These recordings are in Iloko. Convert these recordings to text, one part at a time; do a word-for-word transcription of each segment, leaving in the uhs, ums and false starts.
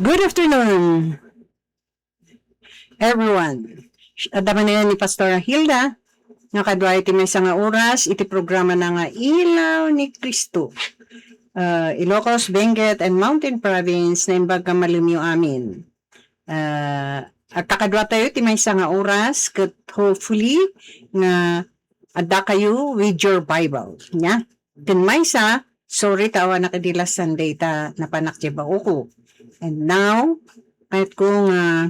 Good afternoon, everyone. Adda manen ni Pastora Hilda nga kadua iti maysa nga oras iti programa na nga Ilaw ni Cristo. Ah, Ilocos, Benguet, and Mountain Province, naimbag nga malemyo amin. Ah, agkakaduatayo iti maysa nga oras, ket hopefully nga adda kayo with your Bible, nya? Ken maysa, sorry ta awanak idi last Sunday ta napanak diay baoko. And now, kayatko nga,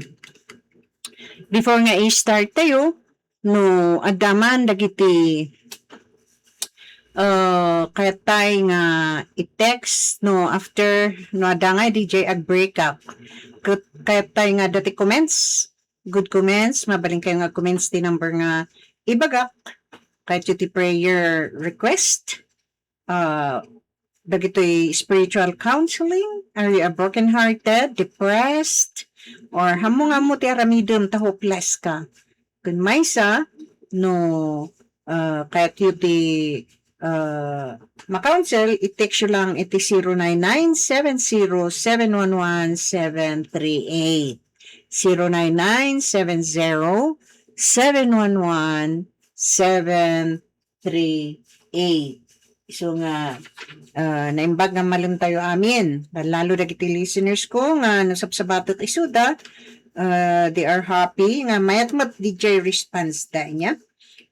before nga i-start tayo, no adda man dagiti, uh, kayat tay nga i-text, no, after, no adda nga diay ag-break up. Ket kayat tay nga dati comments, good comments, mabalin kayo nga comments ti number nga ibagak, kayatyo ti prayer request, uh, dagitoy spiritual counseling, are you a brokenhearted, depressed, or hammo nga ammo ti aramidem ta hopeless ka? Ken maysa, no, uh, kayatyo ti, uh, ma-counsel, i-text yo lang iti zero nine nine seven zero seven one one seven three eight. Zero nine nine seven zero seven one one seven three eight. So nga, ah, naimbag nga malem tayo amin. Lalo dagiti listeners ko nga no sabsabatek isuda, ah, they are happy nga mayat met diay response da niya.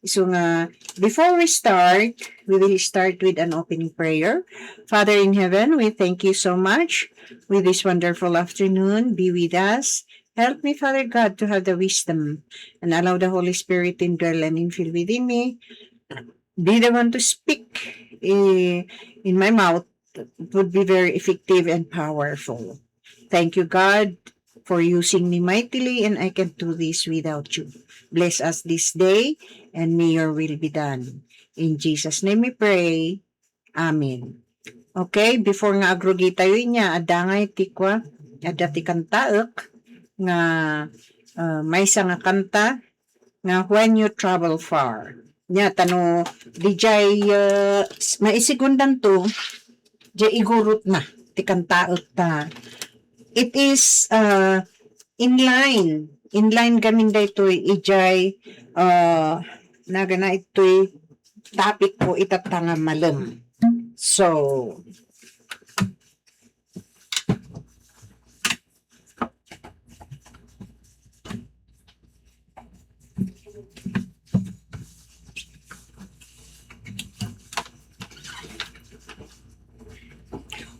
So nga, before we start, we will start with an opening prayer. Father in heaven, we thank you so much with this wonderful afternoon. Be with us. Help me, Father God, to have the wisdom and allow the Holy Spirit to indwell and infill within me. Be the one to speak, eh, in my mouth would be very effective and powerful. Thank you, God, for using me mightily, and I can't do this without you. Bless us this day, and may your will be done. In Jesus' name we pray. Amen. Okay, before nga agrugi tayo inya, adda nga iti kua, adda ti kantaek nga, ah, maysa nga kanta nga When You Travel Far. Nya, tano, dijay, ah, s-, maisigundan to, dijay igurot na, ti kantaek ta. It is, ah, in line, in line gamin daytoy, ijay, ah, nagana itoy topic ko itatta nga malem. So,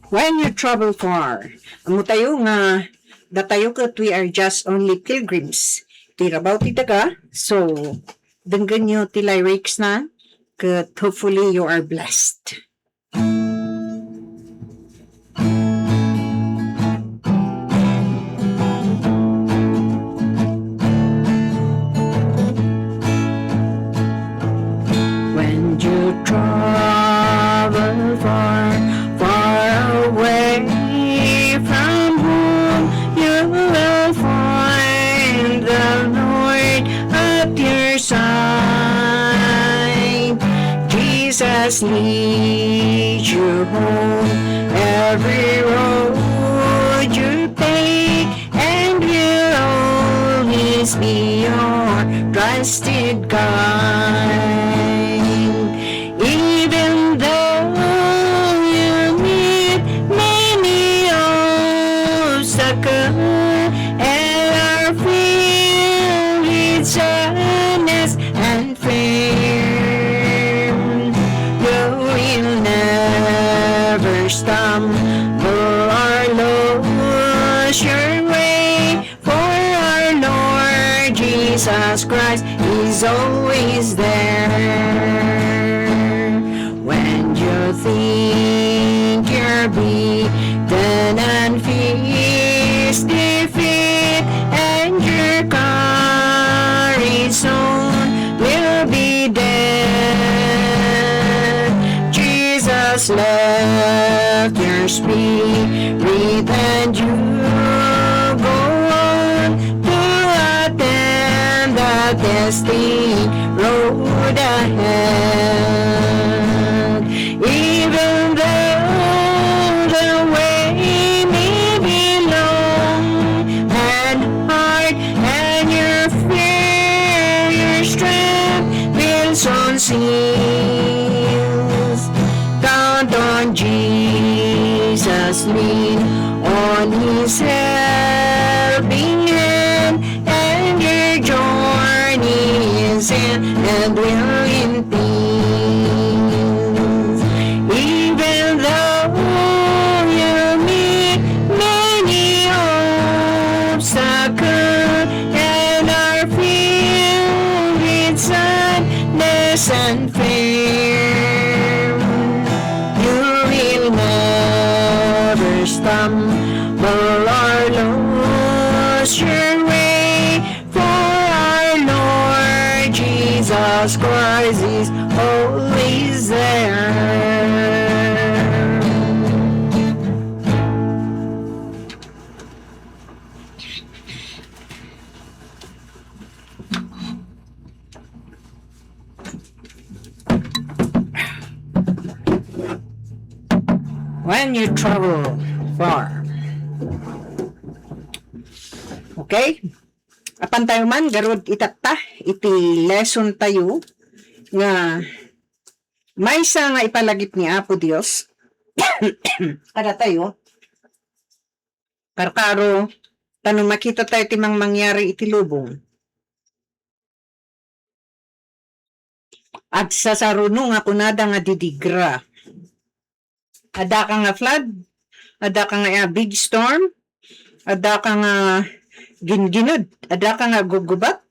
When you travel far, ammo tayo nga datayo ket we are just only pilgrims. Ti rabaw ti daga, so denggenyo ti lyrics na, ket hopefully you are blessed. When you travel far, far away from home, you will find the Lord at your side. Jesus leads you home. Every road you take and will always be your trusted guide. Even though you meet many obstacles and are filled with sadness and fear, you will never stumble or lose your way. For our Lord Jesus Christ is always there. When you think you're beaten and face defeat, and your courage soon will be dead, Jesus left your spirit and you go on to attend the testing road ahead. Even though the way may be long, sins. Count on Jesus, lean on his helping hand, and your journey is in and will in peace. Even though you meet many obstacles and are filled with sadness and fear, you will never stumble or lose your way, for our Lord Jesus Christ is always there. When you travel far. Okay? Apan tayo man, garud itatta, iti lesson tayo nga maysa nga ipalagip ni Apo Dios kadatayo, karkaro, ta no makita tayo ti mangmangyari iti lubong, agsasaruno nga kunada nga didigra. Adda ka nga flood, adda ka nga, ah, big storm, adda ka nga ginginud, adda ka nga gugubat,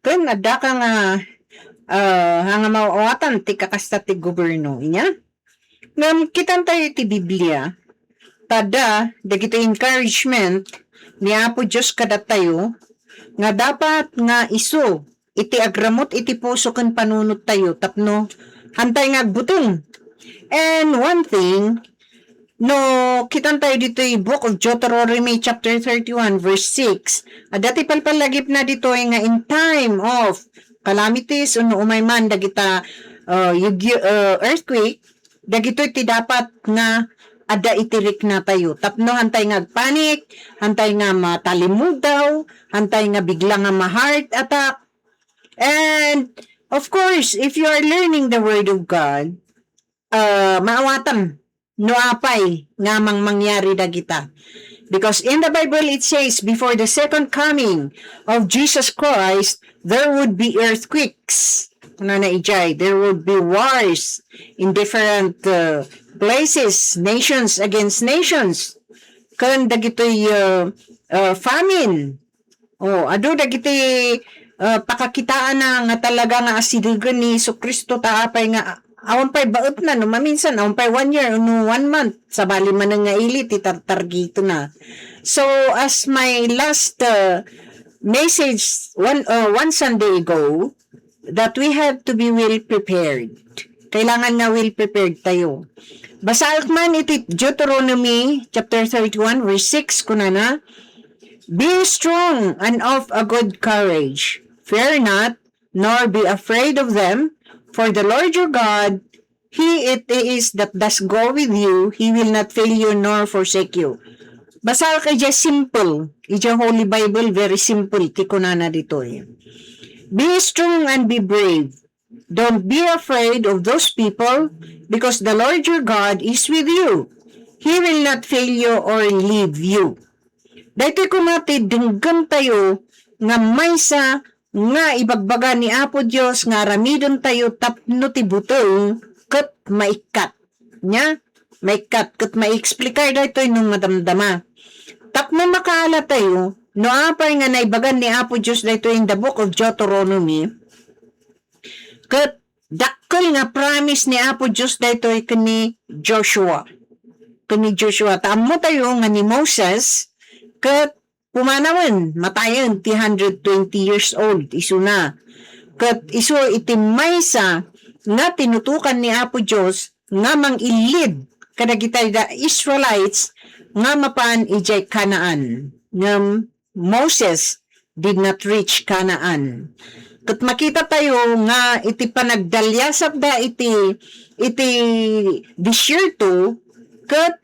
ken adda ka nga, ah, nga maawatan ti kakasta ti goberno. Inya? Ngem kitan tayo iti Biblia, ta adda dagiti encouragement ni Apo Dios kadatayo nga dapat nga isu iti agramut iti puso ken panunot tayo tapno hantay nga agbuteng. And one thing, no, kitan tayo ditoy Book of Deuteronomy chapter thirty-one, verse six, adda ti palpalagipna ditoy nga in time of calamities, no umay man dagita, uh, yugyu-, uh, earthquake, dagitoy ti dapat nga adda iti riknatayo. Tapno hantay nga agpanik, hantay nga matalimudaw, hantay nga bigla nga ma-heart attack. And, of course, if you are learning the Word of God, uh, maawatam no apay nga mangmangyari dagita. Because in the Bible, it says, before the second coming of Jesus Christ, there would be earthquakes. Kunana idiay, there would be wars in different, uh, places, nations against nations. Ken dagitoy, uh, uh, famine. Oh, adu dagiti, uh, pakakitaanna nga talaga nga asidegen ni Jesu-Cristo ta apay nga awan pay baetna no maminsan, awan pay one year no one month, sabali manen nga ili ti tartargitona. So, as my last, uh, message one, uh, one Sunday ago, that we have to be well prepared. Kailangan nga well prepared tayo. Basaek man iti Deuteronomy chapter thirty-one, verse six, kunana, "Be strong and of a good courage. Fear not, nor be afraid of them, for the Lord your God, He it is that does go with you, He will not fail you nor forsake you." Basaek idiay simple, idiay Holy Bible, very simple ti kunana ditoy. "Be strong and be brave. Don't be afraid of those people, because the Lord your God is with you. He will not fail you or leave you." Daytoy koma ti denggen tayo nga maysa nga ibagbaga ni Apo Dios nga aramiden tayo tapno ti buteng ket maikkat. Nya, maikkat ket maieksplicar daytoy no madamdama. Tapno makaala tayo no apay nga naibagan ni Apo Dios daytoy in the book of Deuteronomy, ket dakkel nga promise ni Apo Dios daytoy ken ni Joshua. Ken ni Joshua. Ta ammo tayo nga ni Moses ket pumanawen, matayen ti hundred twenty years old, isuna. Ket isu iti maysa nga tinutokan ni Apo Dios nga mang-illid kadagiti da Israelites nga mapan idiay Canaan. Ngem Moses did not reach Canaan. Ket makita tayo nga iti panagdaliasatda iti, iti desierto, ket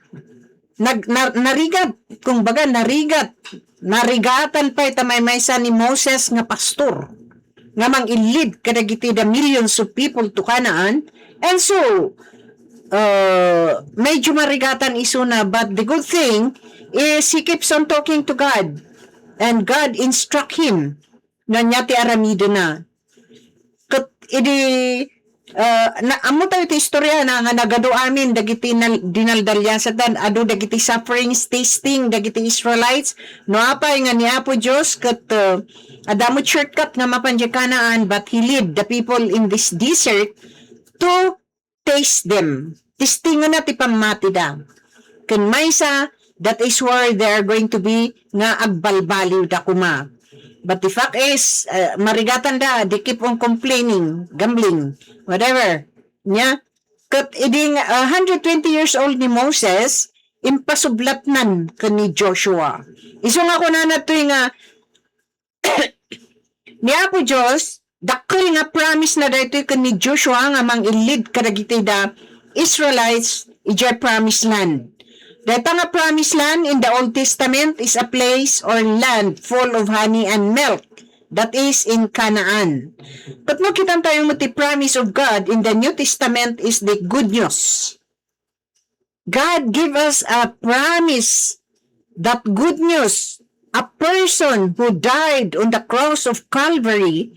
nag-, na-, narigat, kumbaga, narigat. Narigatan pay ta maymaysa ni Moses nga pastor. nga mang-illid kadagiti the millions of people to Canaan. And so, uh, medyo marigatan isuna, but the good thing is he keeps on talking to God, and God instruct him no ania ti aramidenna. Ket idi, uh, na, ammo tayo ti istorya na nga nagadu amin dagiti nal-, dinaldaliasatan, adu dagiti sufferings, testing dagiti Israelites. No apay nga ni Apo Dios ket, uh, adda met shortcut nga mapan diay Canaan, but he lead the people in this desert to test them. Testingenna ti pammatida. Ken maysa, that is where they are going to be nga agbalbaliwda koma. But the fact is, uh, marigatanda, they keep on complaining, gambling, whatever. Nya, ket idi nga, uh, hundred twenty years old ni Moses, impasublatnan ken ni Joshua. Isu nga kunana toy nga, ni Apo Dios, dakkel nga promise na daytoy ken ni Joshua nga mang-illid kadagiti da Israelites idiay promised land. Dayta nga promised land in the Old Testament is a place or land full of honey and milk. That is in Canaan. Ket no kitan tayo met ti promise of God in the New Testament is the good news. God give us a promise that good news, a person who died on the cross of Calvary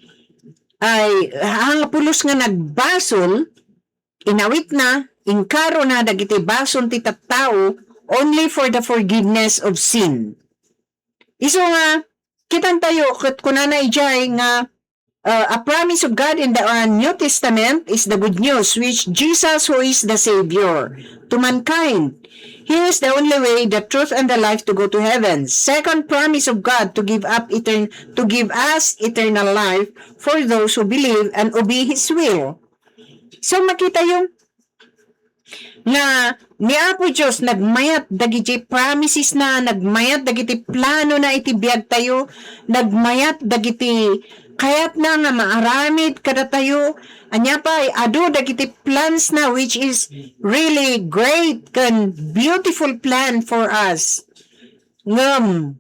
ay hanga pulos nga nagbasol, inawitna, inkarona dagiti basol ti tattao only for the forgiveness of sin. Isu nga, kitan tayo, ket kunana idiay nga, uh, a promise of God in the, uh, New Testament is the good news, which Jesus, who is the Savior to mankind. He is the only way, the truth, and the life to go to heaven. Second promise of God to give up etern-, to give us eternal life for those who believe and obey His will. So, makita yung nga ni Apo Dios nagmayat dagiti promises na, nagmayat dagiti plano na iti biag tayo, nagmayat dagiti kayat na nga maaramid kadatayo. Ania pay, adu dagiti plans na, which is really great and beautiful plan for us. Ngem,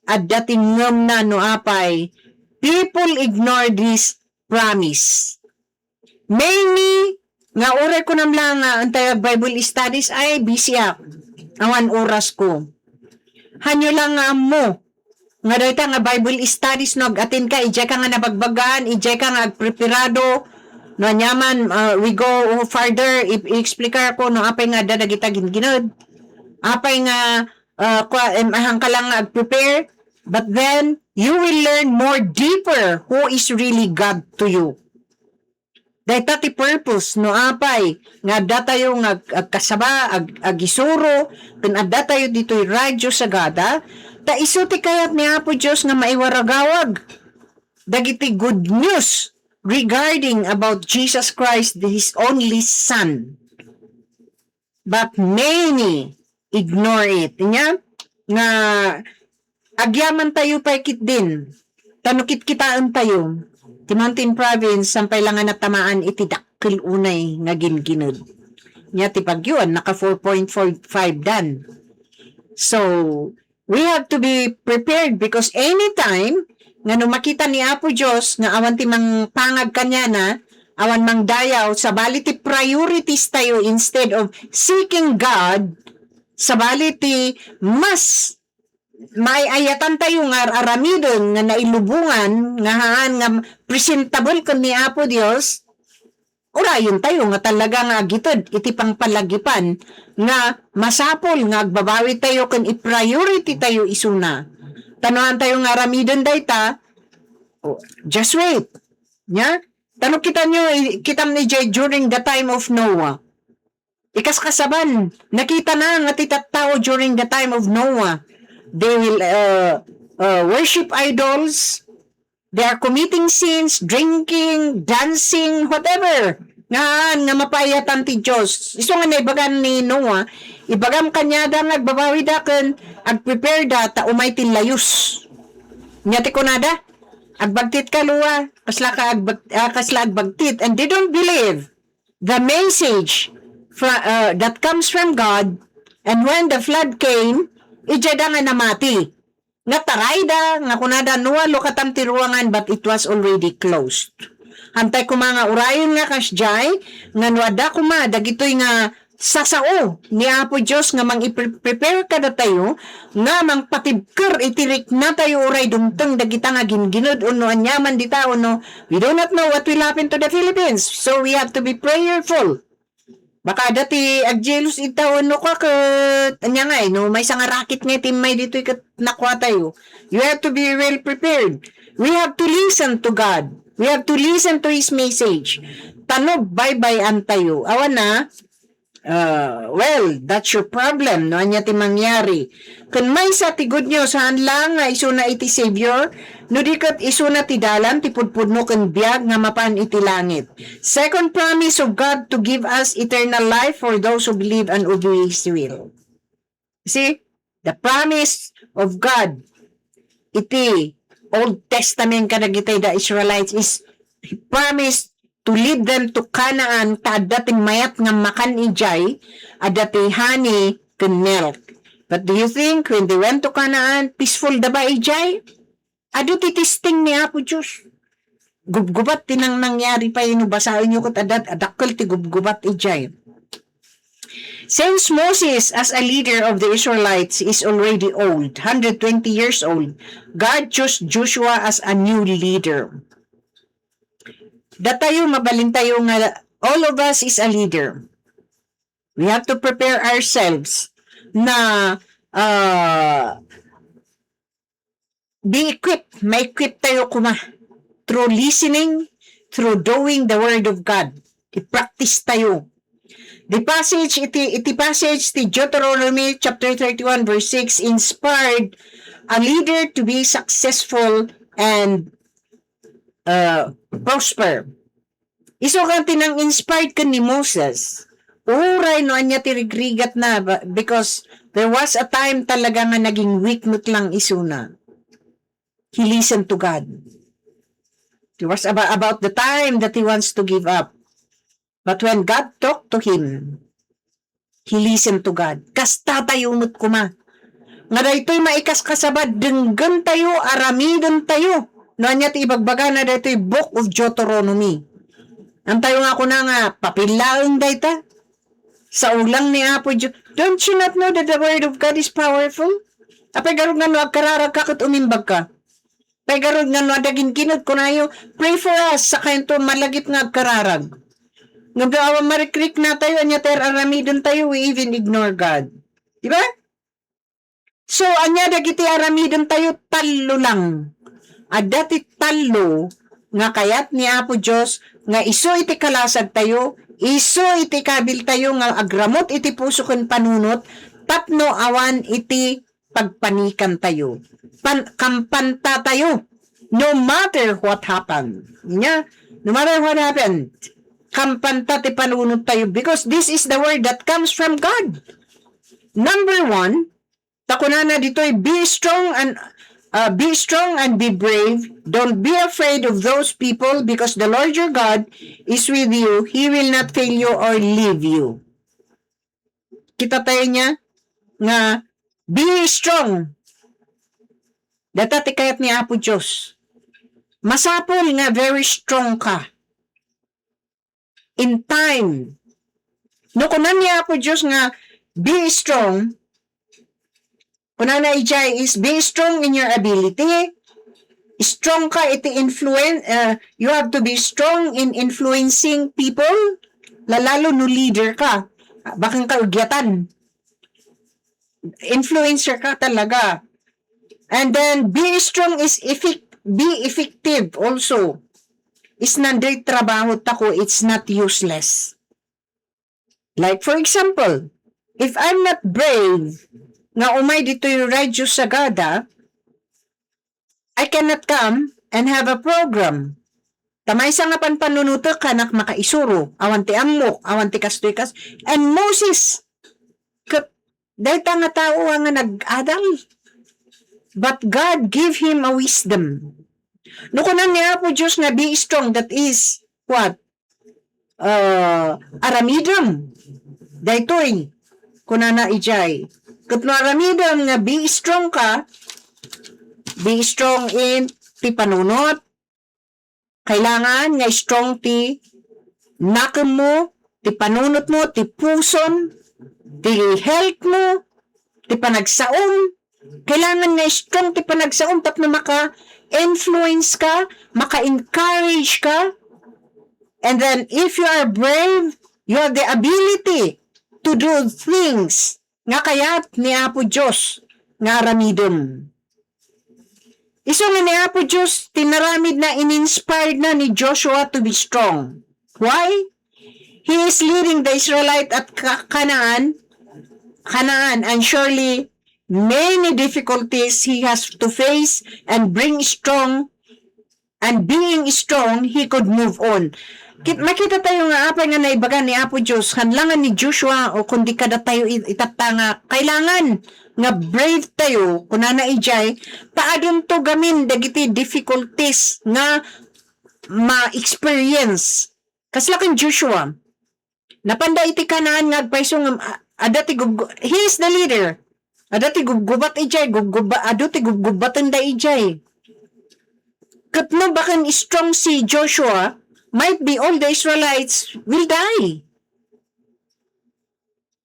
adda ti ngem na no apay, people ignore this promise. Many nga uray kunam lang nga antay ag Bible studies, ay, busy ak. Awan oras ko. Hanyo lang nga ammo nga dayta nga Bible studies no ag-attend ka, idiay ka nga nabagbagan, idiay ka nga agpreparado, no aniaman, uh, we go further, i- i-explicar ko no apay nga adda dagita gingined. Apay nga, uh, kwa, em, ahan ka lang nga ag-prepare, but then you will learn more deeper who is really God to you. Dayta ti purpose no apay nga adda tayo nga ag-, agkasaba, ag-, agisuro, ken adda tayo ditoy Radyo Sagada, ta isu ti kayat ni Apo Dios nga maiwaragawag dagiti good news regarding about Jesus Christ, His only Son. But many ignore it. Nya, nga agyaman tayo pay ketdin, ta no kitkitaen tayo, ti Mountain Province, sampay la nga natamaan iti dakkel unay nga gingined. Nya, ti bagyo, naka four point four five dan. So, we have to be prepared because anytime nga no makita ni Apo Dios nga awan ti mangpangag kaniana, awan mangdayaw, sabali ti priorities tayo instead of seeking God, sabali ti mas maay-ayatan tayo nga ar-aramiden nga nailubongan nga haan nga presentable ken ni Apo Dios, urayen tayo nga talaga nga agited iti pangpalagipan nga masapul nga agbabawi tayo ken i-priority tayo isuna. Ta no haan tayo nga aramiden dayta, oh, just wait. Nya? Ta no kitanyo, i-, kitam ni Jay during the time of Noah. Ikaskasaban, nakita na nga ti tattao during the time of Noah, they will, uh, uh, worship idols, they are committing sins, drinking, dancing, whatever. Ngaan nga mapaayatan ti Dios. Isu nga naibagan ni Noah, ibagam kaniada nga agbabawida ken agprepare da ta umay ti layus. Nya ti kunada, agbagtit ka, Noah, kasla ka agbag-, ah, kasla agbagtit, and they don't believe the message fra-, uh, that comes from God, and when the flood came, idiada nga namati. nga tarayda, nga kunada, "Noah, lukatam ti ruangan," but it was already closed. Antay koma nga urayon nga kasdiay, nga no adda koma dagitoy nga sasao ni Apo Dios nga mangi-pre-, prepare kadatayo, nga mangpatibker iti riknatayo uray dumteng dagita nga ginginud, wenno aniaman dita, wenno we do not know what will happen to the Philippines. So we have to be prayerful. Baka adda ti agjealous ita wenno kua ket ania ngay, no, maysa nga racket nga iti immay ditoy ket nakuatayo. You have to be well prepared. We have to listen to God. We have to listen to His message. Ta no baybay-antayo. Awan na, ah, well, that's your problem, no? Ania ti mangyari? Ken maysa ti good news, haan lang nga isuna iti Savior, no di ket isuna ti dalan, ti pudpudno ken biag nga mapan iti langit. Second promise of God to give us eternal life for those who believe and obey His will. See, the promise of God iti Old Testament kadagiti da Israelites is He promised to lead them to Canaan, ta adda ti mayat nga makan idiay, adda ti honey ken milk. But do you think when they went to Canaan, peaceful da ba idiay? Adu ti testing ni Apo Dios. Gubgubat ti nang-, nangyari pay no basaenyo ket adda, adakkel ti gubgubat idiay. Since Moses as a leader of the Israelites is already old, hundred twenty years old, God chose Joshua as a new leader. Datayo, mabalintayo nga all of us is a leader. We have to prepare ourselves na, ah, be equipped, ma-equip tayo koma through listening, through doing the word of God. I-practice tayo. The passage, iti, iti passage ti Deuteronomy chapter thirty-one verse six inspired a leader to be successful and, uh, prosper. Isu nga ti nang-inspired ken ni Moses. Uray no ania ti rigrigatna, ba-, because there was a time talaga nga naging weak met lang isuna. He listened to God. It was aba-, about the time that he wants to give up. But when God talked to him, he listened to God. Kasta tayo met koma. Nga daytoy maikaskasaba, denggen tayo, aramiden tayo. No ania ti ibagbagana daytoy Book of Deuteronomy. Haan tayo nga kuna nga, papillaeng dayta. Saulang ni Apo Dios. Don't you not know that the word of God is powerful? Apay garud nga no agkararag ka ket umimbag ka? Pay garud nga no adda ginginud, kunayo, "Pray for us," sakayanto malagip nga agkararag. Ngem no awan marikriknatayo, ania ti ar-aramiden tayo, we even ignore God. Di ba? So, ania dagiti aramiden tayo? Tallo lang. Adda ti tallo nga kayat ni Apo Dios nga isu iti kalasag tayo, isu iti kabil tayo nga agramut iti puso ken panunot tapno awan iti pagpanikan tayo. Pan-, kampanta tayo. No matter what happened. Nia, no matter what happened, kampanta ti panunot tayo because this is the word that comes from God. Number one, ta kunana ditoy, "Be strong and, uh, be strong and be brave. Don't be afraid of those people because the Lord your God is with you. He will not fail you or leave you." Kita tayo niya nga, "Be strong." Data ti kayat ni Apo Dios. Masapul nga very strong ka in time. No kunan ni Apo Dios nga, "Be strong," kunana idiay is, "Be strong in your ability." Strong ka iti influen-, uh, you have to be strong in influencing people. Lalalo no leader ka. Bakang ka ugyatan. Influencer ka talaga. And then, be strong is effect-, be effective also. Isnan daytoy trabaho tako, it's not useless. Like, for example, if I'm not brave nga umay ditoy Radyo Sagada, I cannot come and have a program. Ta maysa nga panpanunotek, hanak makaisuro, awan ti ammok, awan ti kastoy kas-, and Moses, ket dayta nga tao nga nag-adal. But God gave him a wisdom. No kunan ni Apo Dios nga, "Be strong," that is what? Uh, aramidem. Daytoy, kunana idiay. Ket no aramidem nga be strong ka, Be strong in ti panunot. Kailangan nga strong ti nakemmo, ti panunotmo, ti pusom, ti healthmo, ti panagsaom. Kailangan nga strong ti panagsaom tapno maka-influence ka, maka-encourage ka. And then, if you are brave, you have the ability to do things nga kayat ni Apo Dios nga aramidem. Isu nga ni Apo Dios, tinaramid na, in-inspired na ni Joshua to be strong. Why? He is leading the Israelite at Ca-, Canaan, Canaan, and surely many difficulties he has to face and bring strong, and being strong, he could move on. Kit-, makita tayo nga apay nga naibaga ni Apo Dios, hanlangan ni Joshua, o kundi kadatayo it-, itatta nga kailangan nga brave tayo, kunana idiay, ta adunto gamin dagiti difficulties nga ma-experience. Kasla ken Joshua, napanda iti Canaan nga agpayso nga, a-, adda ti gubgu-, he is the leader. Adda ti gubgubat idiay, gubguba-, adu ti gubgubatenda idiay. Ket no baken strong si Joshua, might be all the Israelites will die.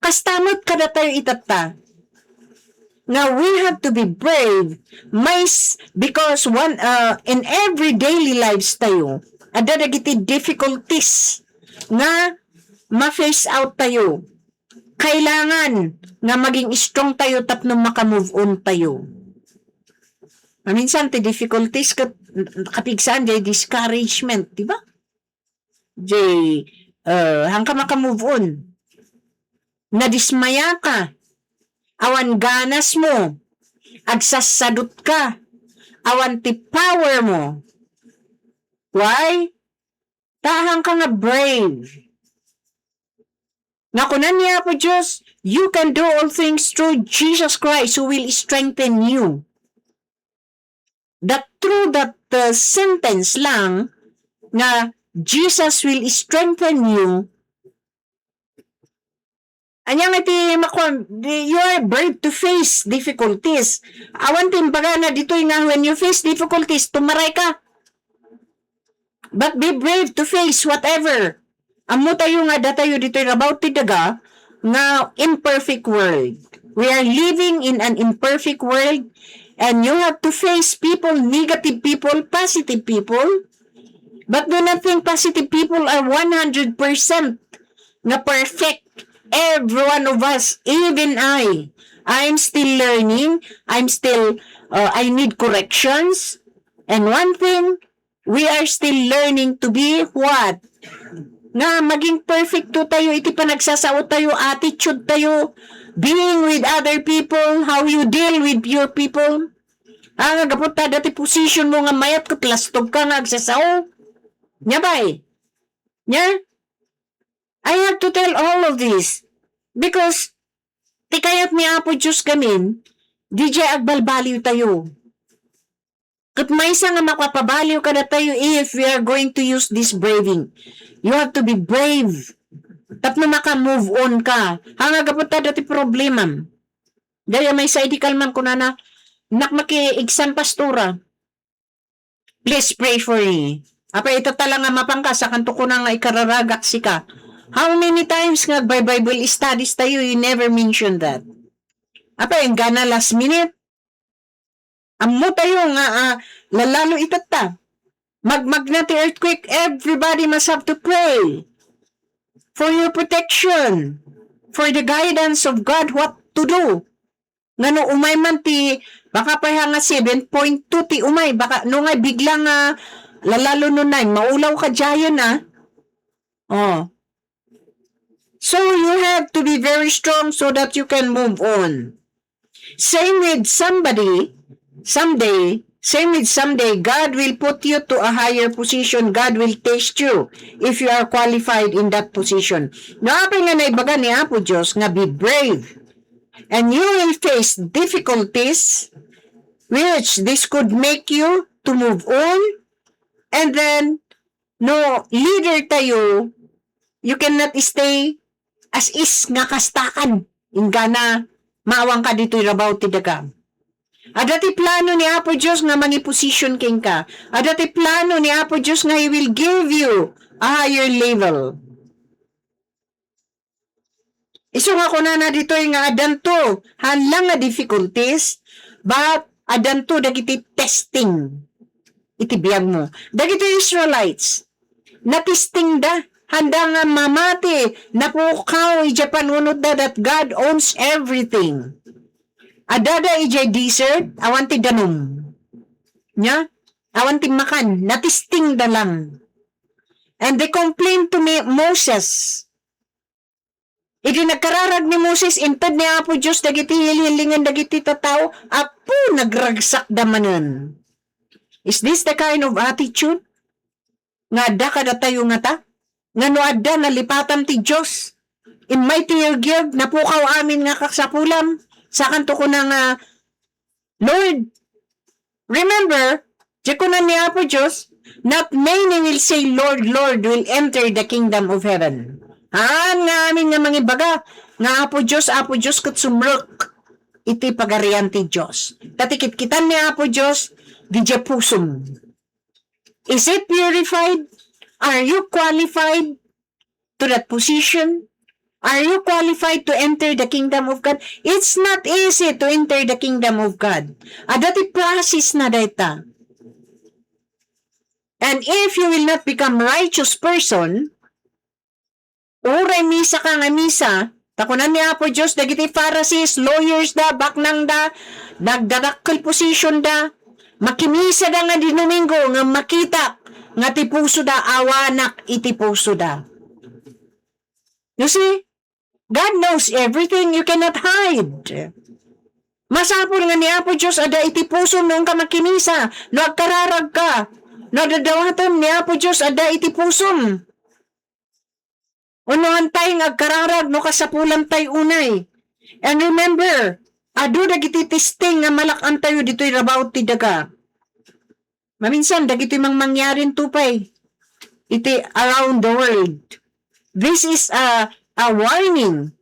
Kasta met kadatayo itatta, nga we have to be brave, mais-, because one, uh, in every daily lives tayo, adda dagiti difficulties nga ma-face out tayo. Kailangan nga maging strong tayo tapno maka-move on tayo. Maminsan ti difficulties ket kapigsaan diay discouragement, di ba? Jay, uh, hangka maka-move on. Nadismaya ka. Awan ganas mo. Agsassadut ka. Awan ti power mo. Why? Ta hangka nga brave. Nga kunan ni Apo Dios, "You can do all things through Jesus Christ who will strengthen you." That through that, uh, sentence lang nga Jesus will strengthen you, anya nga iti makuan, di-, you are brave to face difficulties. Awan ti imbagana ditoy nga when you face difficulties, tumaray ka. But be brave to face whatever. Ammo tayo nga datayo ditoy rabaw ti daga nga imperfect world. We are living in an imperfect world, and you have to face people, negative people, positive people. But do not think positive people are one hundred percent nga perfect. Every one of us, even I, I'm still learning. I'm still, uh, I need corrections. And one thing, we are still learning to be what? Nga maging perfecto tayo iti panagsasao tayo, attitude tayo, being with other people, how you deal with your people. Ah, nga gapu ta dati position mo nga mayat ket lastog ka nga agsasao. Nya bay. Nya? I have to tell all of this because ti kayat ni Apo Dios gamin, didiay agbalbaliw tayo. Ket maysa nga makapabaliw kadatayo if we are going to use this braving. You have to be brave. Tapno maka-move on ka. Hanga gapu ta dati problemam. Daya maysa idi kalman kunana, "Nak, maki-exam, pastora. Please pray for me." Apay, ita tala nga mapangka, sakanto kuna nga ikararagak sika. How many times nga agbi-Bible studies tayo, you never mention that? Apay, enggana last minute? Ammo tayo nga, ah, lalalo itatta. Magmagna ti earthquake, everybody must have to pray for your protection, for the guidance of God, what to do. Nga no umay man ti, baka pay ha nga seven point two ti umay, baka no nga bigla nga lalalo no nine, maulaw ka diayen, ah. Oh. So you have to be very strong so that you can move on. Same with somebody, someday, same with someday, God will put you to a higher position. God will test you if you are qualified in that position. No, apay nga naibaga ni Apo Dios nga be brave. And you will face difficulties which this could make you to move on. And then, no, leader tayo, you cannot stay as is nga kastakan. Inggana, maawang ka ditoy rabaw ti daga. Adda ti plano ni Apo Dios nga mangiposition kenka. Adda ti plano ni Apo Dios nga He will give you a higher level. Isu nga kunana ditoy nga addanto, haan lang nga difficulties, but addanto dagiti testing iti biagmo. Dagiti Israelites, natestingda, haanda nga mamati, napukaw idiay panunotda that God owns everything. Addada idiay desert, awan ti danum. Nya? Awan ti makan, natestingda lang. And they complained to me, Moses. Idi nagkararag ni Moses, inted ni Apo Dios dagiti hilhilingan dagiti tattao, apo, nagragsakda manen. Is this the kind of attitude nga adda kadatayo ngata? Nga no adda, nalipatam ti Dios. Immay ti yegyeg, napukaw amin nga kasapulam. Sakanto kuna nga, Lord, remember, di kuna ni Apo Dios, "Not many will say, 'Lord, Lord,' will enter the kingdom of heaven." Haan nga amin nga mangibaga nga Apo Dios, Apo Dios, ket sumrek iti pagarian ti Dios. Ta ti kitkitan ni Apo Dios, didiay pusom. Is it purified? Are you qualified to that position? Are you qualified to enter the kingdom of God? It's not easy to enter the kingdom of God. Adda ti process na dayta. And if you will not become righteous person, uray misa ka nga misa, ta kunan ni Apo Dios, dagiti Pharisees, lawyers da, baknang da, nagdadakkel position da, makimisada nga di Domingo, nga makitak nga ti pusoda, awanak iti pusoda. You see, God knows everything. You cannot hide. Masapul nga ni Apo Dios adda iti pusom no inka makimisa, no agkararag ka, no dadawatem ni Apo Dios adda iti pusom. Unoan tay nga agkararag no kasapulan tay unay. And remember, adu dagiti testing nga malak-antayo ditoy rabaw ti daga. Maminsan, dagitoy mang mangyari pay iti around the world. This is a, a warning.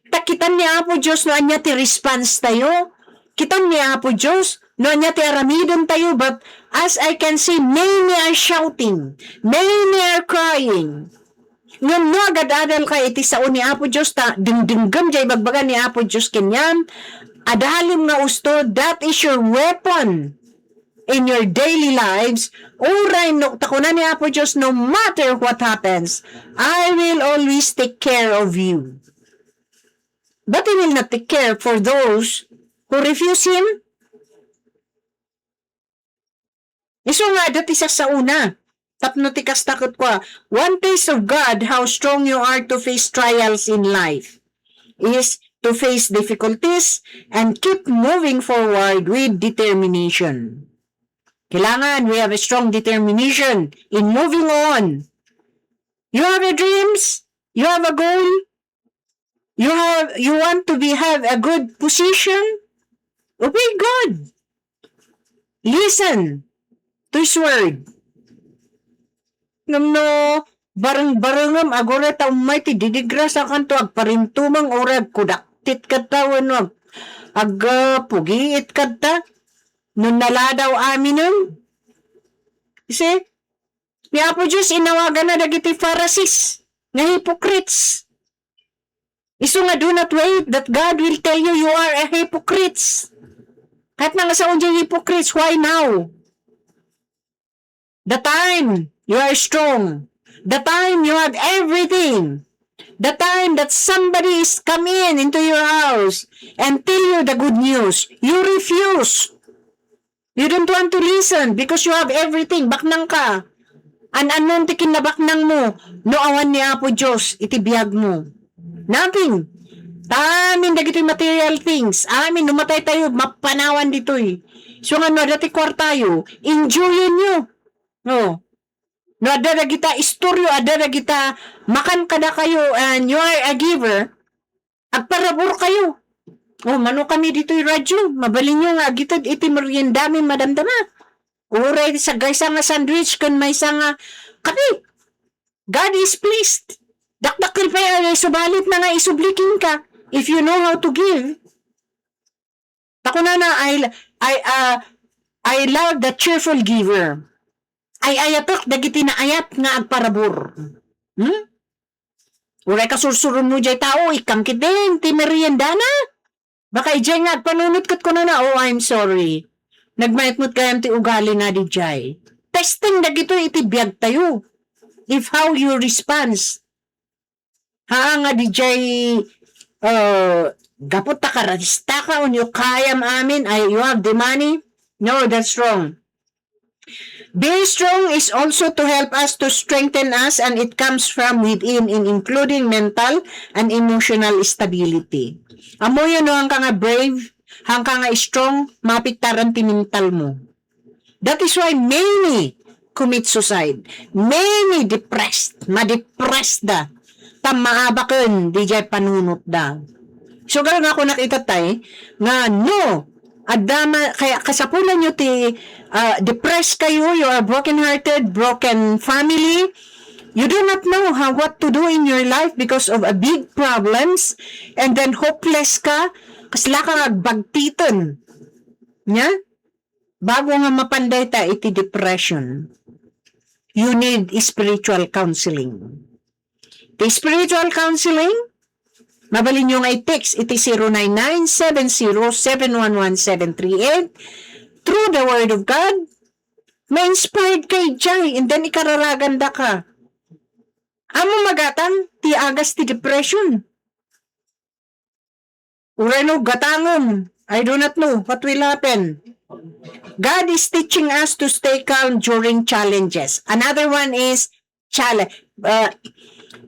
Ta kitan ni Apo Dios no ania ti response tayo. Kitan ni Apo Dios no ania ti aramiden tayo. But as I can see, many are shouting. Many are crying. Ngem no agad-adal ka iti sao ni Apo Dios, ta dengdenggem diay ibagbaga ni Apo Dios kenyan, adalem nga usto, that is your weapon in your daily lives. Uray no, ta kuna ni Apo Dios, "No matter what happens, I will always take care of you." But He will not take care for those who refuse Him. Isu nga adda ti sassaona. Tapno ti kasta ket kua, one test of God, how strong you are to face trials in life, is to face difficulties and keep moving forward with determination. Kailangan we have a strong determination in moving on. You have a dreams, you have a goal, you have, you want to be, have a good position, obey God. Listen to His word. Ngem no bareng-barengem, aguray ta ummay ti didigrasya, kanto agparimtumeng, uray agkudaktit kadta wenno ag-, ag-, ah, pugiit kadta. No naladaw aminen. You see? Ni Apo Dios, inawaganna dagiti Pharisees nga hypocrites. Isu nga, "Do not wait that God will tell you you are a hypocrites." Ket nga, nga sao diay hypocrites, why now? The time you are strong, the time you have everything, the time that somebody is come in into your house and tell you the good news, you refuse. You don't want to listen because you have everything. Baknang ka. An-anon ti kinnabaknang mo no awan ni Apo Dios iti biag mo? Nothing. Amin dagitoy material things. Amin, no matay tayo, mapanawan ditoy. So nga, no adda ti kuartayo, enjoyen yo. No. No adda dagita istoryo, adda dagita makan kadakayo, and you are a giver, agparabur kayo. O, mano kami ditoy radyo, mabalinyo nga agited iti meriendami madamdama. Uray sagaysa nga sandwich ken maysa nga kape. God is pleased. Dakdakkel pay a subalit na nga isubli kenka if you know how to give. Ta kunana, "I, I, ah, I love the cheerful giver. Ay-ayatek dagiti naayat nga agparabur. Hmm? Uray kasursuronmo jay tao, ikkang ketdin ti meriendana. Baka idiay nga agpanunot ket kunana, "Oh, I'm sorry. Nagmayat met gayam ti ugali nga didiay." Testing dagitoy iti biag tayo. If how you response. Haa nga didiay, uh, gapu ta kararista ka, wenno kayam amin, ay, you have the money. No, that's wrong. Being strong is also to help us to strengthen us, and it comes from within, in including mental and emotional stability. Ammoyo no, haanka nga brave, haanka nga strong, maapektaran ti mental mo. That is why many commit suicide. Many depressed, madepressed da. Ta maabaken didiay panunotda. Sugal nga ako nakita tay, nga no, adda ma-, kaya kasapulan nyo ti, ah, depressed kayo, you are broken-hearted, broken family, you do not know how, what to do in your life because of a big problems, and then hopeless ka, kasla ka agbagtiten. Nya? Bago nga mapan dayta iti depression, you need spiritual counseling. Ti spiritual counseling, mabalinyo nga i-text iti zero nine nine seven zero seven one one seven three eight. Through the Word of God, ma-inspired ka idiay, and then ikararaganda ka. Ammom a gatang ti agas ti depression. Uray no gatangem, I do not know what will happen. God is teaching us to stay calm during challenges. Another one is challenge. Uh,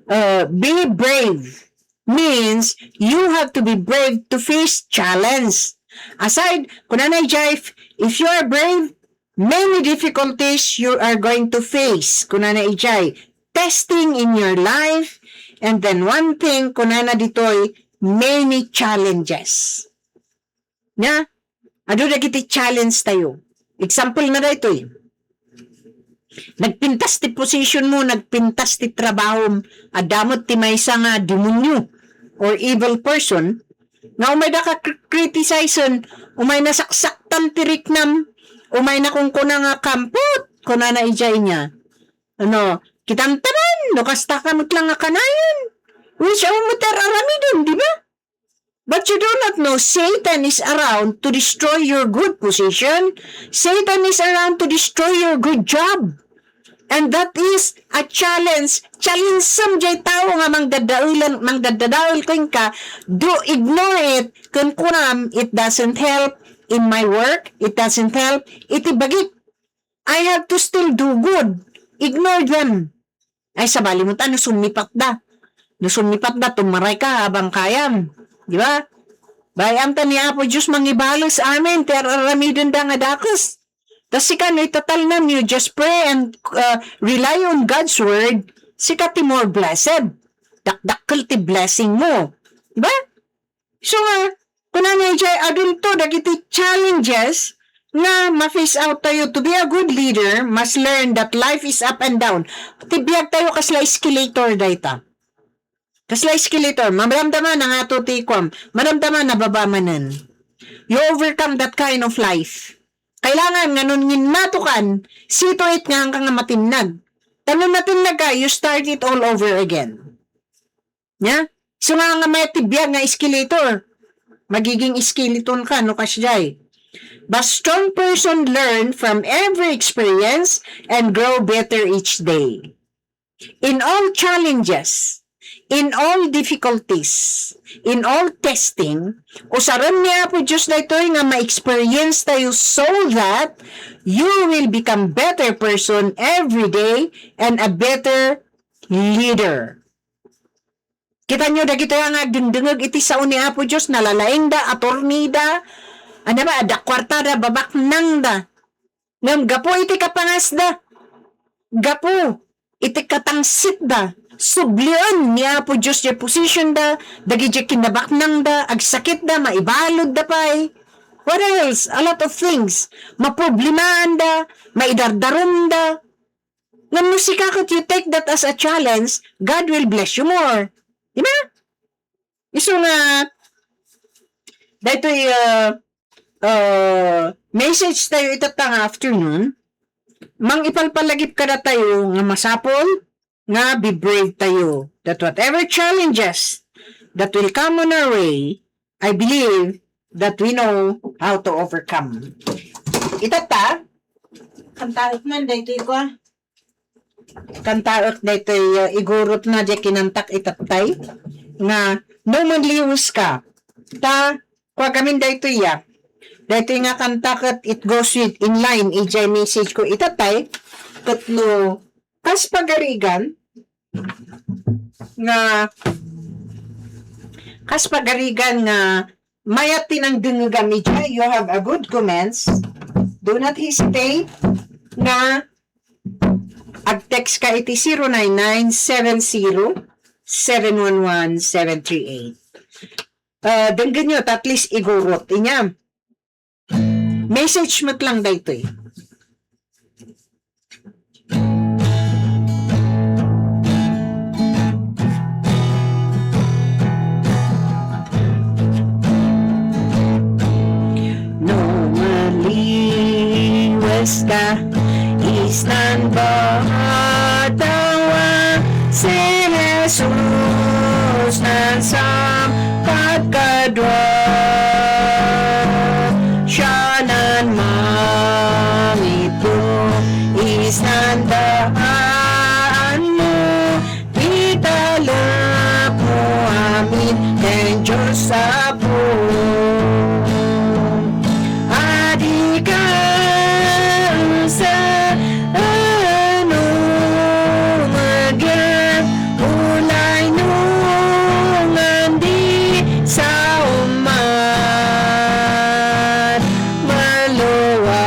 uh, be brave means you have to be brave to face challenge. Aside, kunana idiay, if, if you are brave, many difficulties you are going to face. Kunana idiay, testing in your life. And then one thing, kunana ditoy, many challenges. Nya, adu dagiti challenge tayo. Example na daytoy. Nagpintas ti position mo, nagpintas ti trabahom, adda met ti maysa nga demonyo or evil person, nga umayda ka cri-, criticizen, umay nasaksaktan ti riknam, umay nakunkuna nga kampot, kunana idiay nia. Ano, kitam tanan, no kasta ka met lang nga kanayon. Which amo ti ar-aramiden, di ba? But you do not know, Satan is around to destroy your good position. Satan is around to destroy your good job. And that is a challenge. Challenge-em jay tao nga mangdadaelan, mangdadadael kenka, do ignore it, ken kunam, "It doesn't help in my work, it doesn't help iti bagik. I have to still do good." Ignore them. Ay, sabali mo ta, no summipatda. No summipatda, tumaray ka habang kayam. Di ba? Bay-am ta ni Apo Diyos mangibales amin, ti ar-aramidenda nga dakes. Ta sika, no itatalnam, you just pray and, uh, rely on God's word, sika ti more blessed. Dakdakkel ti blessing mo. Di ba? So nga, kunana idiay, adunto dagiti challenges nga ma-face out tayo. To be a good leader, must learn that life is up and down. Ti biag tayo kasla escalator dayta. Kasla escalator, madamdama na nga to ti kuam, madamdama na baba manen. You overcome that kind of life. Kailangan nga no ngimmatukan, see to it nga haanka nga matinnag. Ta no natinnag ka, you start it all over again. Nya? So nga, nga mayat ti biag nga escalator. Magiging skeleton ka, no, kasdiay. The strong person learn from every experience and grow better each day. In all challenges, in all difficulties, in all testing, usaren ni Apo Diyos daytoy nga ma-experience tayo so that you will become better person every day and a better leader. Kita nyo, dagitoy nga agdengdengeg iti sao ni Apo Diyos, nalalaingda, attorneyda, ano ba, adda kuartada, babaknangda. Ngem gapu iti kapangasda, gapu iti katangsitda, sublien ni Apo Diyos diay positionda, dagidiay kinabaknangda, agsakitda, maibaludda pay. What else? A lot of things. Maproblemaanda, maidardarumda. Ngem no sika ket, you take that as a challenge, God will bless you more. Di ba? Isu nga, daytoy, uh, uh, message tayo itatta nga afternoon, mangipalpalagip kadatayo nga masapul nga be brave tayo. That whatever challenges that will come on our way, I believe that we know how to overcome. Itatta, kantaek man daytoy ko. Kantaek daytoy, uh, igurot na di kinantak itattay nga no manliwes ka. Ta, kua gamin daytoy ya. Daytoy nga kanta ket it goes with in line ijay message ko itattay ket no kas pagarigan nga kas pagarigan nga mayat ti nangdengngegam ijay, you have a good comments. Do not hesitate nga ag-text ka iti zero nine nine seven zero seven one one seven three eight. Uh, denggenyo, at least igurot. Inyam. Message met lang daytoy. No maliwes ka, isnan batawa si Jesus nan sam kadkadua. Sianan mamitu, isnan daanmo, italekmo amin ken Dios Apo. Adi ka sa ano, magyat, ulay no ngan di sa umat, maluwalu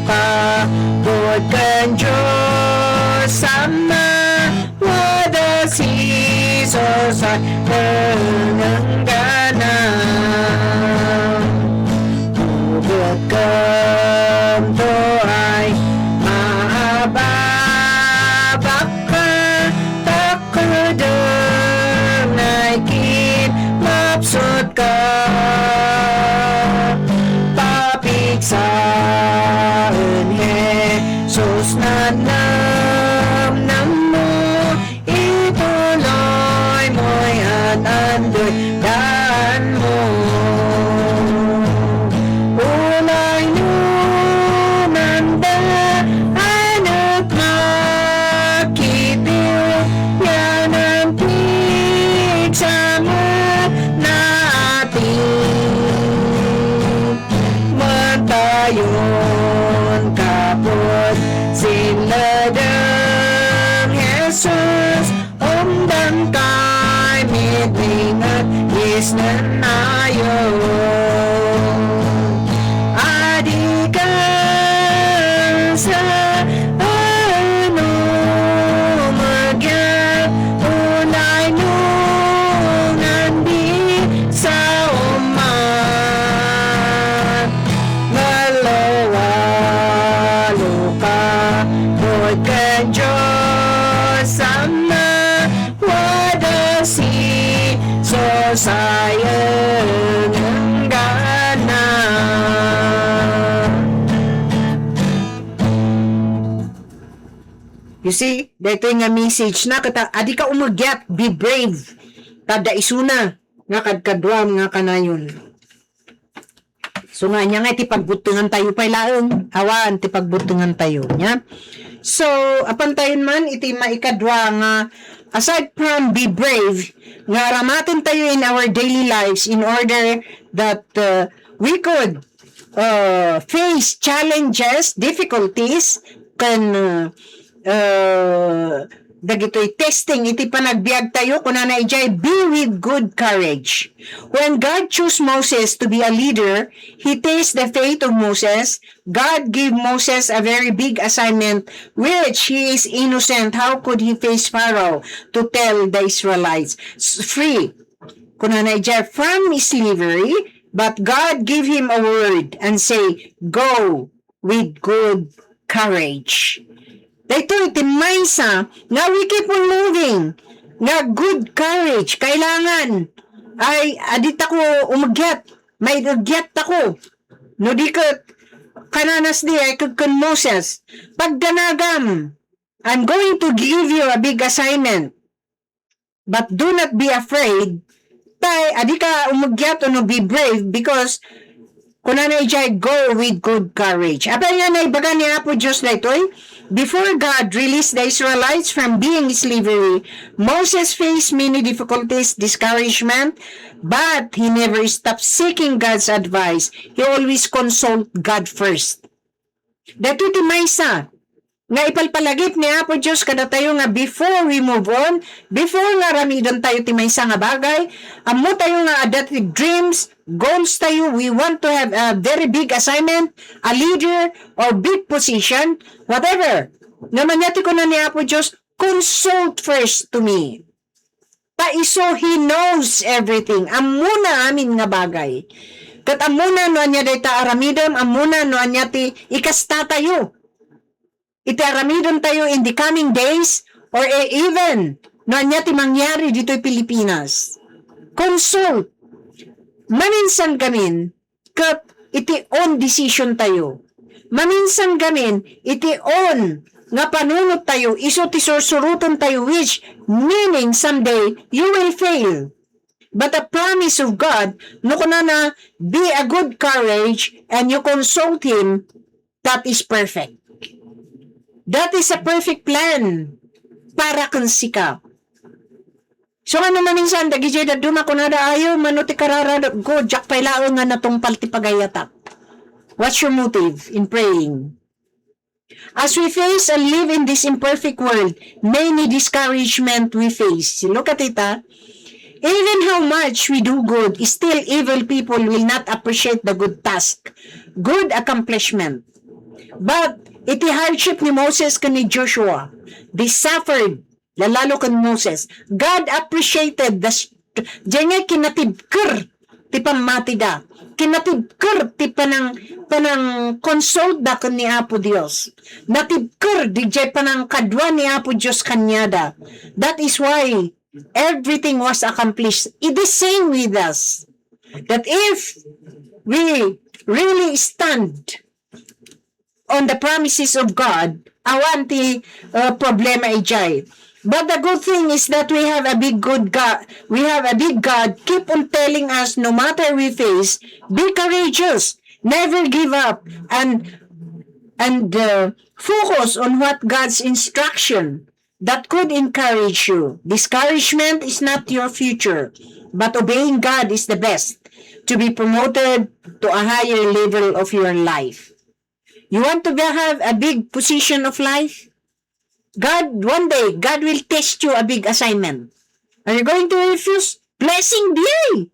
ka, bud kan Dios Ama, wada si Jesus ay nanganggana. Ugot kanto ay maababak ka, takudeng ay kinapsut ka. Papigsaen Jesus nan namnammo, ituloy moy an-andoy daanmo. Ulay no nanda anak makiti, yanan pigsamet na ati. Mantayon kaput sinledeng Jesus, umdan kay mitminget isnen ayo. Adi ka sa ano, magyat, ulay no ngan di sa umat, maluwalu ka, bud kan Dios Ama, wada si Jesus ay nanganggana. You see, daytoy nga message na, kata, adi ka umegyat, be brave. Tada isuna nga kadkaduam nga kanayon. So nga, anya nga iti pagbuttengan tayo pay laeng? Awan ti pagbuttengan tayo, nya? So, apan tayon man iti maikadua nga, aside from be brave, nga aramaten tayo in our daily lives in order that, uh, we could, uh, face challenges, difficulties, ken, uh, uh, dagitoy testing iti panagbiag tayo, kunana ijay, "Be with good courage." When God chose Moses to be a leader, he tested the faith of Moses. God gave Moses a very big assignment, which he is innocent. How could he face Pharaoh to tell the Israelites s-, free? Kunana ijay, from slavery, but God gave him a word and say, "Go with good courage." Daytoy ti maysa nga we keep on moving, nga good courage. Kailangan ay, adi tako umegyat. Maid-egyat tako. No di ket, kananas di ay ken Moses, "Pagdanagam, I'm going to give you a big assignment. But do not be afraid." Tay, adika umegyat wenno be brave because kunana idiay, "Go with good courage." Apay nga naibaga ni Apo Dios daytoy? Before God released the Israelites from being slavery, Moses faced many difficulties, discouragement, but he never stopped seeking God's advice. He always consult God first. Daytoy ti maysa nga ipalpalagip ni Apo Dios kadatayo nga before we move on, before nga aramiden tayo ti maysa nga bagay, ammo tayo nga adda ti dreams, goals tayo, we want to have a very big assignment, a leader, or big position, whatever. Ngem ania ti kuna ni Apo Dios, "Consult first to me." Ta isu, He knows everything. Ammona amin nga bagay. Ket ammona no ania dayta aramidem, ammona no ania ti ikastatayo iti aramidentayo in the coming days, or e-, even no ania ti mangyari ditoy Pilipinas. Consult. Maminsan gamin, ket iti own decision tayo. Maminsan gamin, iti own nga panunot tayo, isu ti sursuroten tayo, which meaning someday you will fail. But the promise of God, no kunana, "Be a good courage and you consult Him," that is perfect. That is a perfect plan para ken sika. So, ano maminsan, dagiti dadduma kunada, "Ayo, mano ti kararagko, diak pay laeng nga natungpal ti pagayatak." What's your motive in praying? As we face and live in this imperfect world, many discouragement we face. Look at it, ah. Even how much we do good, still evil people will not appreciate the good task, good accomplishment. But iti hardship ni Moses ken ni Joshua, they suffered, lalalo ken Moses. God appreciated the st-, diay nga kinatibker ti pammatida. Kinatibker ti panang-, panang-consult da ken ni Apo Dios. Natibker diay panangkadua ni Apo Dios kaniada. That is why everything was accomplished. It is same with us. That if we really stand on the promises of God, awan ti, uh, problema idiay. But the good thing is that we have a big good God. We have a big God. Keep on telling us, no matter we face, be courageous, never give up, and, and, uh, focus on what God's instruction that could encourage you. Discouragement is not your future, but obeying God is the best to be promoted to a higher level of your life. You want to be, have a big position of life? God, one day, God will test you a big assignment. Are you going to refuse? Blessing diay.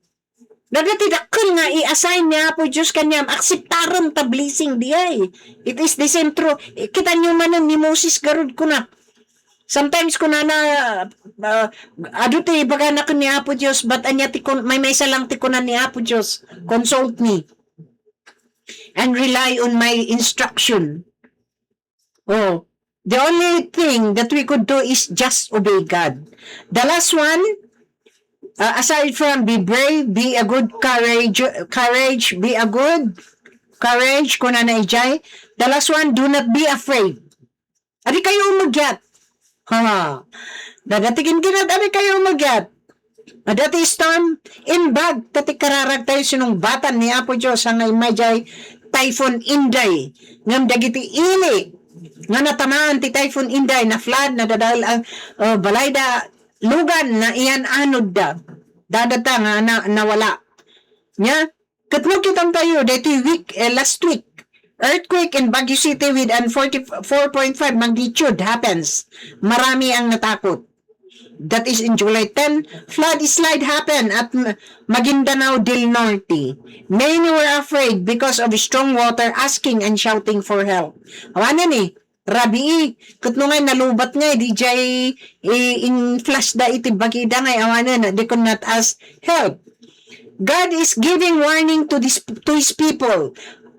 Dagiti dakkel nga i-assign ni Apo Dios kaniam, akseptarem ta blessing diay. It is the same true. Eh, kita niyo manen ni Moses garud kuna. Sometimes kunana, ah, adu ti ibagana ken ni Apo Dios, but ania ti kun-, maymaysa lang ti kuna ni Apo Dios, "Consult me and rely on my instruction." Oh, the only thing that we could do is just obey God. The last one, uh, aside from be brave, be a good courage, courage, be a good courage, kunana idiay. The last one, do not be afraid. Adi kayo umagyat. Ha. Dadatikin kinat, adi kayo umagyat. Adda ti storm, imbag ta ti kararag tayo sinungbatan ni Apo Dios, nga immay diay Typhoon Inday. Ngem dagiti ili nga natamaan ti Typhoon Inday, na-flood, nadadael ang, uh, balayda, lugan, naiyan-anodda. Dadata nga na-, nawala. Nia, ket no kitam tayo, daytoy week, eh, last week, earthquake in Baguio City with an forty-four point five magnitude happens. Marami ang natakot. That is in July ten, flood slide happened at M-, Maguindanao del Norte. Many were afraid because of strong water, asking and shouting for help. Awanen ni, rabii, ket no ngay nalubat ngay, di jay, eh, in-flash da iti bagida ngay, awanen, they could not ask help. God is giving warning to this, to His people.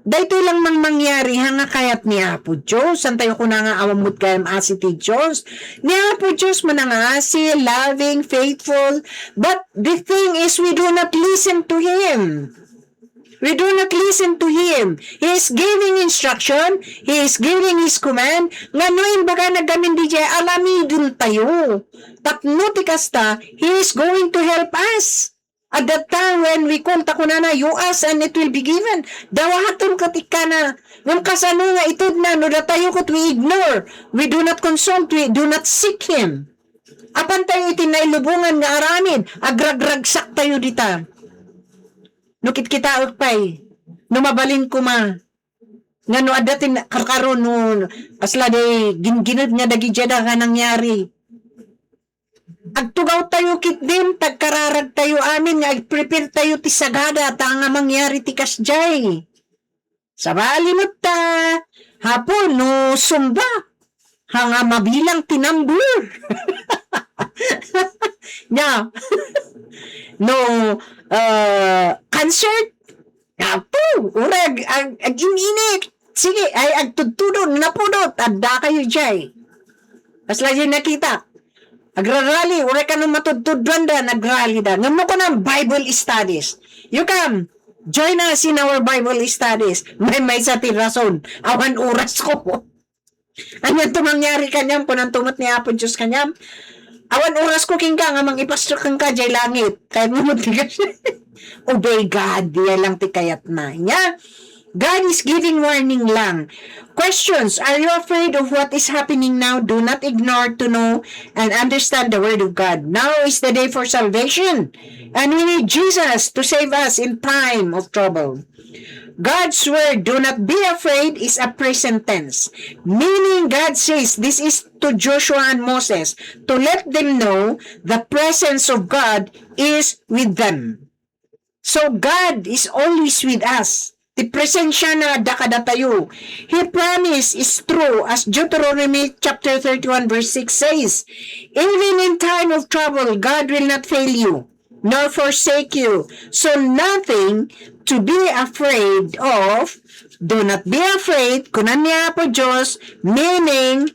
Daytoy lang mang mangyari, ha, nga kayat ni Apo Dios. San tayo kuna nga awan met gayam asi ti Dios? Ni Apo Dios manangasi, loving, faithful. But the thing is, we do not listen to Him. We do not listen to him. He is giving instruction. He is giving his command. Nga no imbagana gamin diay, aramidentayo. Tapno ti kasta, he is going to help us. At that time when we call, ta kunana, "You ask and it will be given." Dawaton ket ikkana. Ngem kasano nga itedna no datayo ket we ignore, we do not consult, we do not seek him? Apan tayo iti nailubongan nga aramid, agragragsaktayo dita. No kitkitaek pay, no mabalin koma, nga no adda ti karkaro, no asla di ginggined nga dagiti a nangyari. Agtugawtayo ketdin, ta agkararagtayo amin nga ag-prepare tayo ti sagada, ta nga mangyari ti kasdiay. Sabali met ta, hapon, no sumba, ha nga mabilang ti number. Nya, no, uh, concert, apo, uray ag-, ag-, ag-ininit. Sige, ay, agtudtudo, napudot, adda kayo diay. Kasla diay nakita. Agrarali, uray kano matudtuduanda, nagrali da. Ngem no kunam Bible studies. You come, join us in our Bible studies. Maymaysa ti rason. Awan oras ko. Ania to mangyari kaniam, kunanto met ni Apo Dios kaniam, "Awan oras ko kenka nga mangipastor kenka diay langit." Kayatmo met ti kas-, obey God, diay lang ti kayatna. Nya, God is giving warning lang. Questions, are you afraid of what is happening now? Do not ignore to know and understand the word of God. Now is the day for salvation. And we need Jesus to save us in time of trouble. God's word, "Do not be afraid," is a present tense, meaning God says this is to Joshua and Moses to let them know the presence of God is with them. So God is always with us. Ti presensiana adda kadatayo. He promise is true, as Deuteronomy chapter thirty-one verse six says, "Even in time of trouble, God will not fail you nor forsake you. So nothing to be afraid of." Do not be afraid, kuna ni Apo Dios, meaning,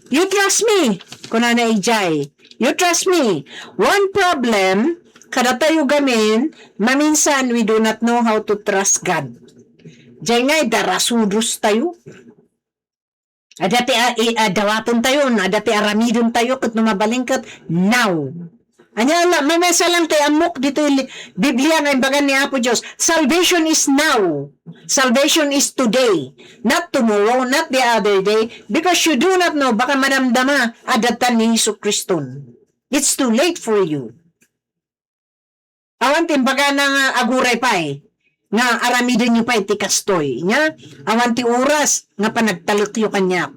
"You trust me," kunana idiay. "You trust me." One problem, kadatayo gamin, maminsan we do not know how to trust God. Diay ngay, darasudos tayo. Adda ti a-, i-, a-, dawaton tayo, no adda ti aramiden tayo, ket no mabalin ket, now. Ania la, maymaysa lang ti ammok ditoy li-, Biblia nga imbagan ni Apo Dios, "Salvation is now. Salvation is today. Not tomorrow, not the other day, because you do not know, baka madamdama, adda ni Jesu-Criston. It's too late for you." Awan ti imbagana nga aguray pay, nga aramidenyo pay ti kastoy. Nya, awan ti oras nga panagtalekyo kaniak.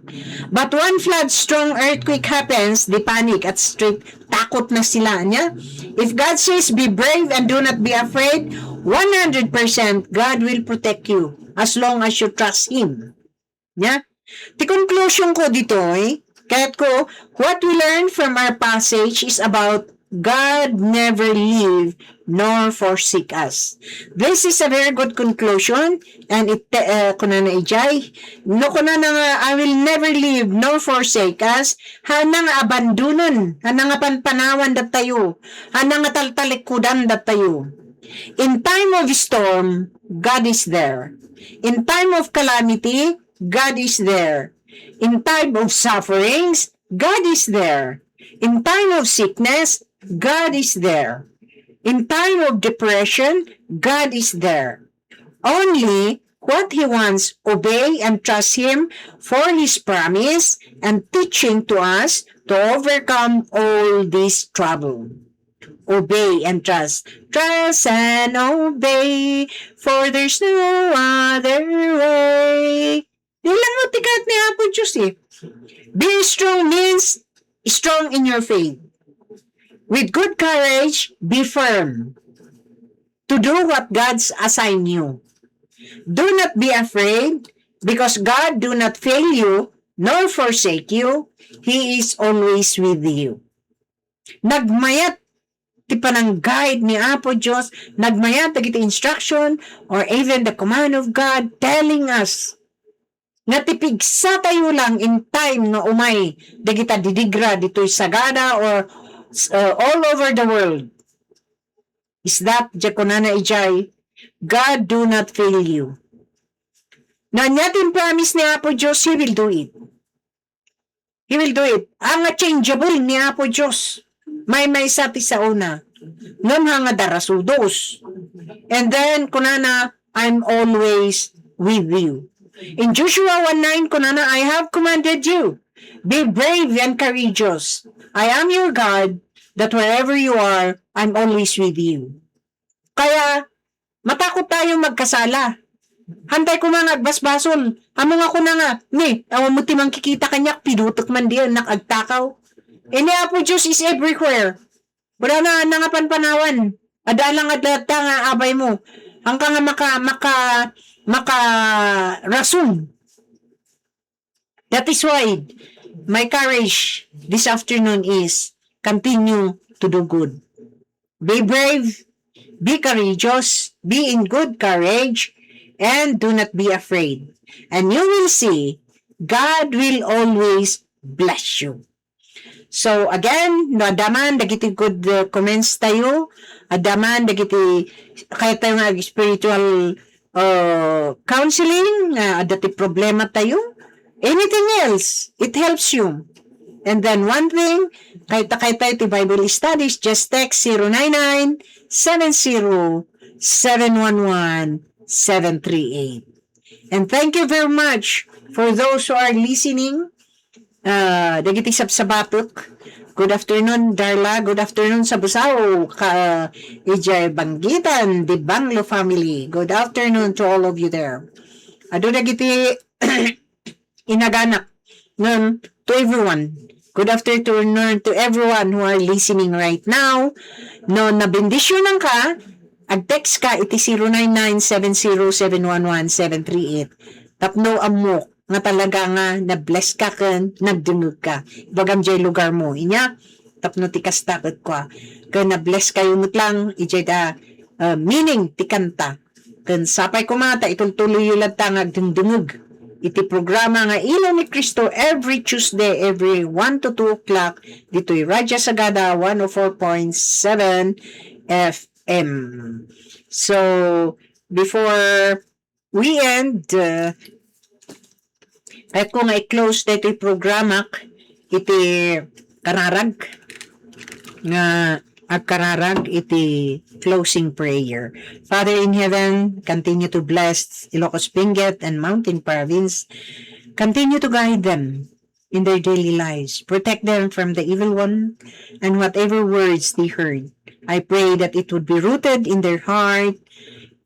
But one flood, strong earthquake happens, they panic at street, takot na sila. Nya, if God says, "Be brave and do not be afraid," one hundred percent God will protect you as long as you trust Him. Nya? Ti conclusion ko ditoy, kayat ko, what we learn from our passage is about God never leave nor forsake us. This is a very good conclusion, and it, uh, kunana idiay, no kunana nga, "I will never leave nor forsake us," haanna nga abandonen, haanna nga panpanawan datayo, haanna nga taltalikudan datayo. In time of storm, God is there. In time of calamity, God is there. In time of sufferings, God is there. In time of sickness, God is there. In time of depression, God is there. Only what He wants, obey and trust Him for His promise and teaching to us to overcome all this trouble. Obey and trust. Trust and obey, for there's no other way. Di lang mo ti kayat ni Apo Dios eh. Be strong means strong in your faith. With good courage, be firm to do what God's assigned you. Do not be afraid, because God do not fail you nor forsake you. He is always with you. Nagmayat ti panang-guide ni Apo Dios, nagmayat dagiti instruction or even the command of God telling us nga ti pigsatayo lang in time nga umay dagita didigra ditoy sagada or, uh, all over the world is that, diay kunana idiay, God do not fail you. No ania ti promise ni Apo Dios, He will do it. He will do it. Ania, changeable ni Apo Dios. Maymaysa ti saona. Ngem ania nga darasudos. And then, kunana, "I'm always with you." In Joshua one nine, kunana, "I have commanded you. Be brave and courageous. I am your God, that wherever you are, I'm always with you." Kaya, matakot tayo magkasala. Haantay koma nga agbasbasol. Ammok nga kuna nga, "Ni, awan met ti mangkikita kaniak, pidutek man diay, agtakaw." Ni Apo Dios is everywhere. Wala na, na nga panpanawan. Adda lang adda ta nga abay mo. Ania nga maka, maka, maka rason. That is why my courage this afternoon is continue to do good. Be brave, be courageous, be in good courage, and do not be afraid. And you will see, God will always bless you. So again, no, adda man dagiti good, uh, comments tayo, adda man dagiti kayat tayo nga spiritual, uh, counseling, uh, adda ti problema tayo, anything else, it helps you. And then one thing, kayat, kayat tayo ti Bible studies, just text zero nine nine, seven zero, seven one one, seven three eight. And thank you very much for those who are listening. Ah, dagiti sabsabatek. Good afternoon, Darla. Good afternoon, Sabusao. Ka, idiay Banggitan, the Banglo family. Good afternoon to all of you there. Adu dagiti inaganak. Ngem, to everyone. Good afternoon to everyone who are listening right now. No nabendisyonanka, ag-text ka iti zero nine nine seven zero seven one one seven three eight. Tapno ammok nga talaga nga na-bless ka ken nagdengngeg ka. Ibagam diay lugar mo. Inya, tapno ti kasta ket kua. Ken na-bless kayo met lang, idiay da, uh, meaning ti kanta. Ken sapay koma ta itultuloyyo latta nga agdengdengngeg iti programa nga Ilaw ni Cristo every Tuesday, every one to two o'clock, ditoy Radyo Sagada one oh four point seven F M. So, before we end, uh, kayatko nga i-close daytoy programak iti kararag nga agkararag iti closing prayer. Father in heaven, continue to bless Ilocos Benguet and Mountain Province. Continue to guide them in their daily lives. Protect them from the evil one and whatever words they heard. I pray that it would be rooted in their heart.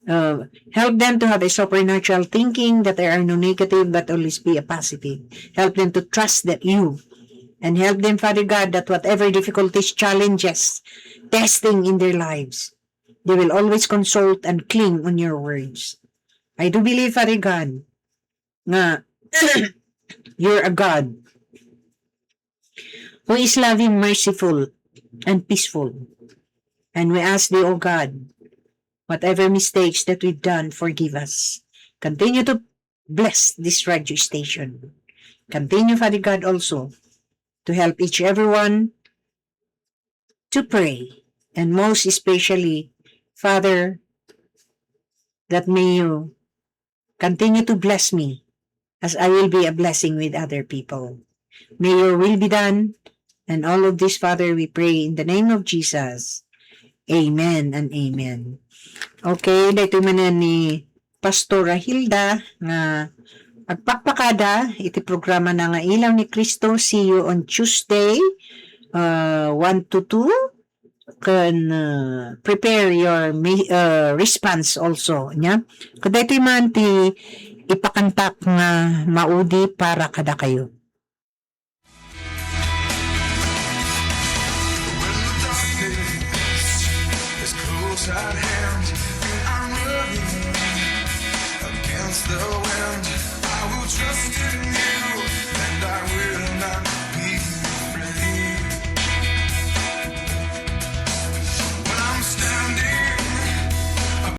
Uh, help them to have a supernatural thinking, that there are no negative but always be a positive. Help them to trust that you, and help them, Father God, that whatever difficulties, challenges, testing in their lives, they will always consult and cling on your words. I do believe, Father God, nga you're a God who is loving, merciful, and peaceful. And we ask thee, O God, whatever mistakes that we've done, forgive us. Continue to bless this radio station. Continue, Father God, also to help each everyone to pray. And most especially, Father, that may you continue to bless me as I will be a blessing with other people. May your will be done. And all of this, Father, we pray in the name of Jesus. Amen and amen. Okay, daytoy manen ni Pastora Hilda nga agpakpakada iti programa na nga Ilaw ni Cristo. See you on Tuesday, uh, one to two. Ken, uh, prepare your me-, uh, response also, nya. Kadaytoy man ti ipakantak nga maudi para kadakayo. When the darkness is close at hand and I'm running against the wind, I will trust in you.